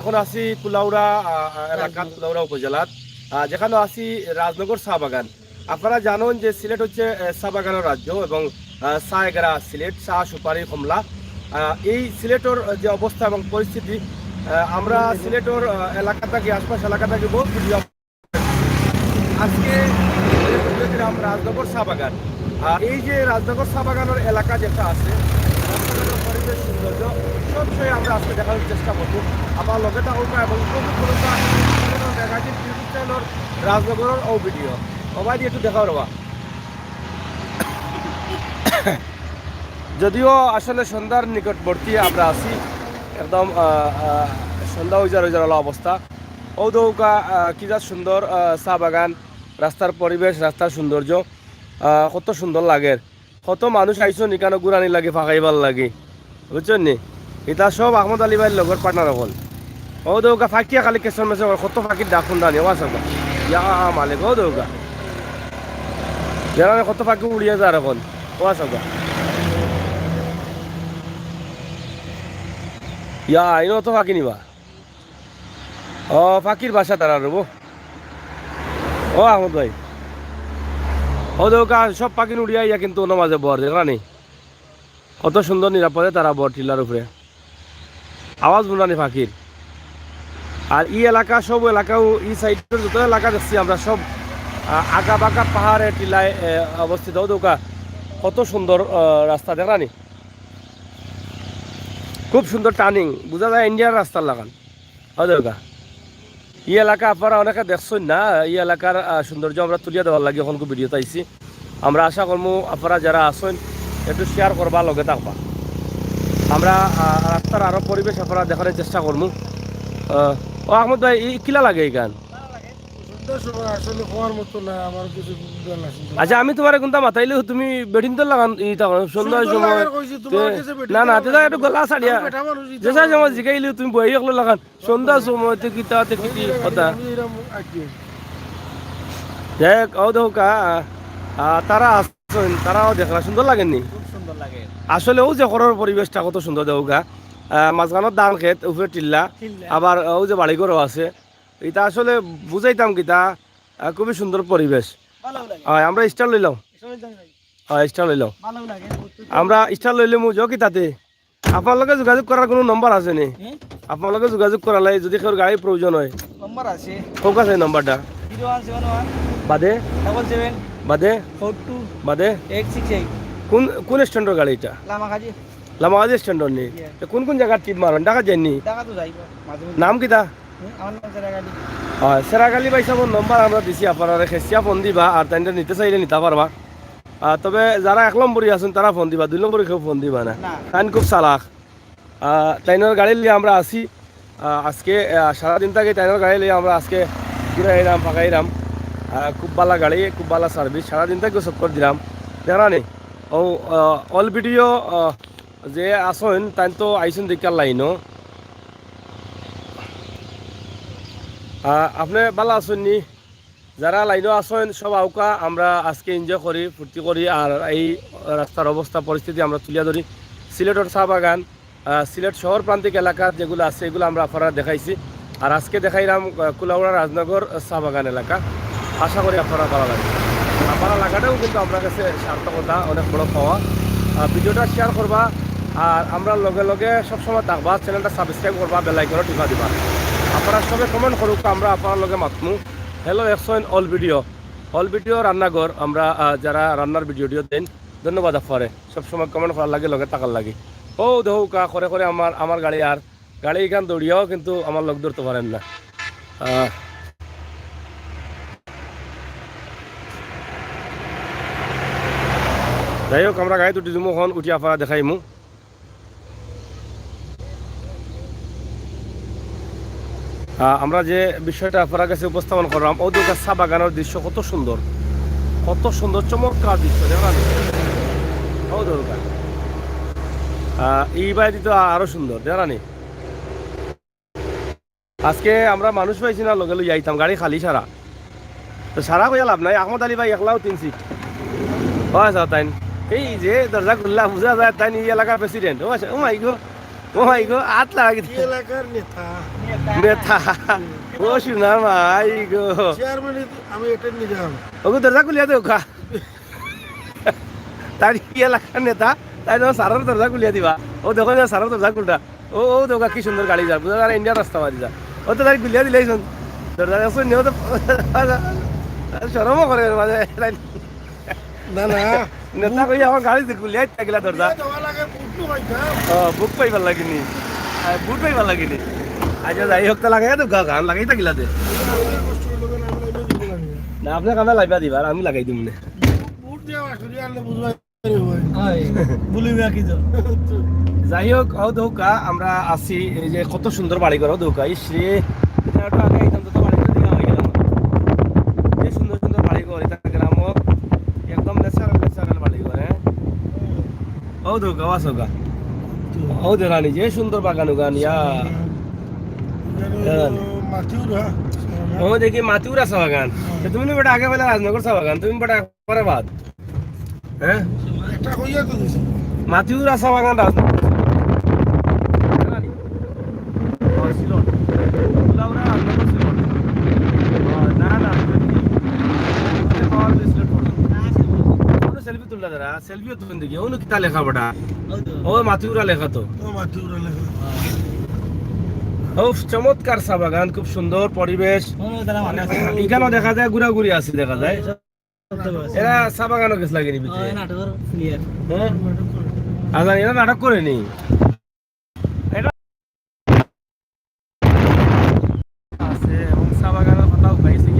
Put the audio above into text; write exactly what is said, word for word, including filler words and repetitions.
এখন আছি কুলাউড়া, আহ, আহ, এলাকাত, রাজনগর। কুলাউড়া উপজেলাত, আহ, যেখানো আছি রাজনগর চা বাগান। আপনারা জানইন যে সিলেট হচ্ছে, আহ, চা বাগানর রাজ্য এবং, আহ, চা এগারা সিলেট, চা, সুপারি, কমলা। আহ, এই সিলেটর যে অবস্থা এবং পরিস্থিতি, আহ, আমরা সিলেটর, আহ, এলাকা থাকি, আশপাশ এলাকা থাকি বহুত ভিডিও আজকে যে ভিডিও দিলাম রাজনগর চা বাগান। আর এই যে রাজনগর চা বাগানর এলাকা যেটা আছে, রাস্তাঘাটর পরিবেশ সৌন্দর্য সবসময় আমরা আজকে দেখানোর চেষ্টা করবো। আমার লগে থাকুকা এবং উপভোগ করুকা ম্যাগাজিন ইউটিউব চ্যানেল রাজনগরর ও ভিডিও। সবাই দিয়ে একটু দেখাও রে বা। যদিও আসলে সন্ধ্যার নিকটবর্তী আমরা আছি, একদম, আহ, আহ, সন্ধ্যা উজাড় উজাড় অলা অবস্থা। ও দেউক্কা, আহ, কি যা সুন্দর, আহ, চা বাগান, রাস্তার পরিবেশ, রাস্তার সৌন্দর্য, আহ, কত সুন্দর লাগের। কত মানুষ আইছইন ইখানো ঘুরানির লাগি, ফাঁকাইবার লাগি, বুঝছইন নি? ইতা সব আহমদ আলী ভাইর লগর পার্টনার অকল। ও দেউক্কা ফাঁকিয়া খালি কেসর মেসর করে, কত ফাঁকির ডাক হুনরানি, ও আছাউক্কা। ইয়া মালিক, ও দেউক্কা। যেখানো কত ফাঁকি উড়িয়া যার এখন, ও আছাউক্কা। ইয়া, ইনো অত ফাঁকি নি বা। ও, ফাঁকির বাসা তারার রে বা। ও আহমদ ভাই। ও দেউক্কা, সব ফাঁকি উড়িয়া ইয়া কিন্তু অনো মাঝে বর, দেখরানি? কত সুন্দর নিরাপদে তারা বর টিলার উপরে। আওয়াজ হুনরানি ফাঁকির। আর ই এলাকা, সব এলাকাও, ই সাইডর যত এলাকা দেখছি আমরা সব, আহ, আঁকা বাঁকা পাহাড়ে টিলায়, আহ, অবস্থিত। ও দেউক্কা, কত সুন্দর, আহ, রাস্তা দেখরানি? খুব সুন্দর টার্নিং, বুঝা যায় ইন্ডিয়ার রাস্তার লাখান। ও দেউক্কা, ই এলাকা আপনারা অনেকে দেখছইন না, ই এলাকার, আহ, সৌন্দর্য আমরা তুলিয়া দেওয়ার লাগি অখনকু ভিডিওত আইছি। আমরা আশা করমু আপনারা যারা আছইন একটু শেয়ার করবা, লগে থাকবা। আমরা, আহ, রাস্তার আরো পরিবেশ আপনারা দেখানোর চেষ্টা করমু। আহ, ও আহমদ ভাই, ই কিলা লাগে ইখান? সন্ধ্যার সময় আসলে হওয়ার মতো না, আমার কিছু বলার আছে। আচ্ছা, আমি তুমারে কুন্তা মাতাইলেও তুমি বেটিন্তর লাখান ইতা করো, সন্ধ্যার সুন্দর সময়। লাগার কইছি, তুমার তে-, কাছে বেটিন্তর না, না, তে লাখান। আমি বেটা মানুষ, ইতা যে সময় জিগাইলেও তুমি বই অকলর লাখান। সন্ধ্যার সময় তে কিতা, তে কিতি কথা। আমি এরকম আর কি। যাই হোক, ও দেউক্কা, আহ, তারা আছইন, তারাও দেখরা সুন্দর লাগে নি? খুব সুন্দর লাগে। আসলে ও যে ঘরর পরিবেশটা কত সুন্দর দেউক্কা। আহ, মাঝখানো ধান খেত, উপরে টিল্লা, টিল্লা। আবার ও যে বাড়িঘরও আছে। ইতা আসলে বুঝাইতাম কিতা, আহ, খুবই সুন্দর পরিবেশ। ভালো লাগে। হয়, আমরা স্টার্ট লইলাম। স্টার্ট লইলাম ভাই। হয়, স্টার্ট লইলাম। ভালো লাগে, ঘুরতে তো। আমরা স্টার্ট লইলে মু যাও কিতাতে? আপনার লগে যোগাযোগ করার কোনো নম্বর আছে নি? হুম? আপনার লগে যোগাযোগ করার লাগি যদি কেউর গাড়ির প্রয়োজন হয়। নম্বর আছে। কোক আছে নম্বরটা? Zero one seven one. বাদে? Double seven. বাদে? Four two. বাদে? Eight six eight. কোন, কোন স্ট্যান্ডর গাড়ি ইটা? লামাকাজি। লামাকাজি স্ট্যান্ডর নি? ইয়া। তো কোন কোন জাগাত ট্রিপ মারইন? ঢাকা যাইন নি? ঢাকা তো যাইবো, মাঝে মধ্যে। নাম কিতা? হুম, আমার নাম সেরাগ আলী। হয়, সেরাগ আলী ভাইসাবর নম্বর আমরা দিছি আপনারারে, খেছিয়া ফোন দিবা, আর তাইনরে নিতে চাইলে নিতা পারবা। আহ, তবে যারা এক নম্বরি আছইন, তারা ফোন দিবা, দুই নম্বরি কেউ ফোন দিবা না। না। তাইন খুব চালাক। আহ, তাইনর গাড়ি লইয়া আমরা আছি। আহ, আজকে, আহ, সারাদিন থাকি তাইনর গাড়ি লইয়া আমরা আজকে ঘুরে আইরাম, ফাঁকা আইরাম। আহ, খুব ভালা গাড়ি, খুব ভালা সার্ভিস, সারাদিন থাকিও চক্কর দিরাম। দেখরা নি? ও, আহ, অল ভিডিও, আহ, যে আছইন, তাইন তো আইছইন দেখিয়া লাইনো। আহ, আপনে ভালা আছইন নি? যারা লাইনো আছইন, সব আউক্কা, আমরা আজকে এনজয় করি, ফুর্তি করি, আর এই রাস্তার অবস্থা পরিস্থিতি আমরা তুলিয়া ধরি। সিলেটর চা বাগান, আহ, সিলেট শহর প্রান্তিক এলাকা যেগুলো আছে, এগুলো আমরা আপনারারে দেখাইছি। আর আজকে দেখাইরাম, আহ, কুলাউড়া রাজনগর চা বাগান এলাকা। আশা করি আপনারার ভালা লাগবো। আর ভালা লাগাটাও কিন্তু আমরার কাছে সার্থকতা, অনেক বড় পাওয়া। আহ, ভিডিওটা শেয়ার করবা, আর আমরার লগে লগে সবসময় থাকবা, চ্যানেলটা সাবস্ক্রাইব করবা, বেল আইকনও টিপা দিবা। আপনারা সবে কমেন্ট করুক্কা, আমরা আপনারার লগে মাতমু। হ্যালো, একশো অল ভিডিও, অল ভিডিও রান্নাঘর, আমরা, আহ, যারা রান্নার ভিডিও টিডিও দেইন, ধন্যবাদ আপনারে। সবসময় কমেন্ট করার লাগি, লগে থাকার লাগি। ও দেউক্কা, করে করে আমার, আমার গাড়ি আর, গাড়ি ইখান দৌড়িয়াও কিন্তু আমার লগ ধরতো পারের না। আহ, যাই হোক, আমরা গাড়িত উঠি দিমু, অখন উঠি আপনারারে দেখাইমু। আহ, আমরা যে বিষয়টা আপনারার কাছে উপস্থাপন করলাম, ও দেউক্কা চা বাগানর দৃশ্য কত সুন্দর, কত সুন্দর, চমৎকার দৃশ্য, দেখরা নি? ও দেউক্কা। আহ, ই বায়দি তো আরো সুন্দর, দেখরা নি? আজকে আমরা মানুষ পাইছি না, লগে লইয়া আইতাম, গাড়ি খালি সারা। তো সারা কইয়া লাভ নাই, আহমদ আলী ভাই একলাও তিন সিট। ও আচ্ছা, তাইন এই যে দরজা খুললা, বুঝা যায় তাইন ই এলাকার প্রেসিডেন্ট। ও আচ্ছা, ও মাই গো। ও মাই গো, আত লাগি। এই এলাকার নেতা। নেতা। ও সোনা মাই গো। চেয়ারম্যান, আমি এটা নিলাম। ওগো, দরজা খুলিয়া দেও খা। তাই কি এলাকার নেতা? তাই না, সারার দরজা খুলিয়া দিবা। ও দেখো না, সারার দরজা খুলটা। ও, ও দেখো কি সুন্দর গাড়ি যা, বুঝা যায় ইন্ডিয়ার রাস্তা মারি যা। ও তো তাই খুলিয়া দিলেই শুন। দরজা দেখছো, নিয়েও তো শরমও করে মাঝে। তাই না, না। নেতা কই আমার গাড়ি দিয়ে খুলিয়া দিতে গেলা দরজা। দেওয়া লাগে, বুক তো পাইতাম। ও, বুক পাইবার লাগিনি। আর বুট পাইবার লাগিনি। আচ্ছা, যাই হোক, তা লাগাই তো গা-, গান লাগাই থাকিলা দে। আমাদের কষ্ট হলো কেন, আমরা এমনি দিব লাগে। না, আপনার কামে লাইবা দিবা, আর আমি লাগাই দিমু নে। বুট দেওয়া আসলে আনলে বুঝবা রে ভাই। বুলি বাকি তো। যাই হোক, ও দৌকা, আমরা আছি, এই যে কত সুন্দর বাড়ি ঘর, ও দৌকা, ইস রে, এটা একটু আগে একদম তো বাড়ি ঘর দিকে হয়ে গেলাম। যে সুন্দর সুন্দর বাড়ি ঘর, এটা গ্রাম, একদম ন্যাচারাল, ন্যাচারাল বাড়ি ঘর, হ্যাঁ? ও দৌকা, ও আসৌকা। ও দেরানি, যে সুন্দর বাগান উগান, ইয়া। এটা হলো মাথিউরা। ও দেখি মাথিউরা চা বাগান। তো তুমি বেটা আগে বেলা রাজনগর চা বাগান, তুমি বেটা পরে বাদ। হ্যাঁ? একটা কইয়া তো দিছি। মাথিউরা চা বাগান রাজনগর। ও, সিলট। উলাউরা রাজনগর সিলট। ও, না, না, সিলট। সিলট পাওয়া যায় সিলট পর্যন্ত। কোনো সেলফি তুললা দাঁড়া, সেলফিও তুলুন দেখি। ওনো কিতা লেখা বেটা? ও মাথিউরা লেখা তো। ও মাথিউরা লেখা। ও, চমৎকার চা বাগান, খুব সুন্দর পরিবেশ। এখানেও দেখা যায় ঘুরাঘুরি আছে, দেখা যায়। এরা চা বাগানও গেছে লাগেনি ভিতরে। হ্যাঁ? আজান, এরা নাটক করেনি। এটা আছে এবং চা বাগানের কথা উঠাইছে।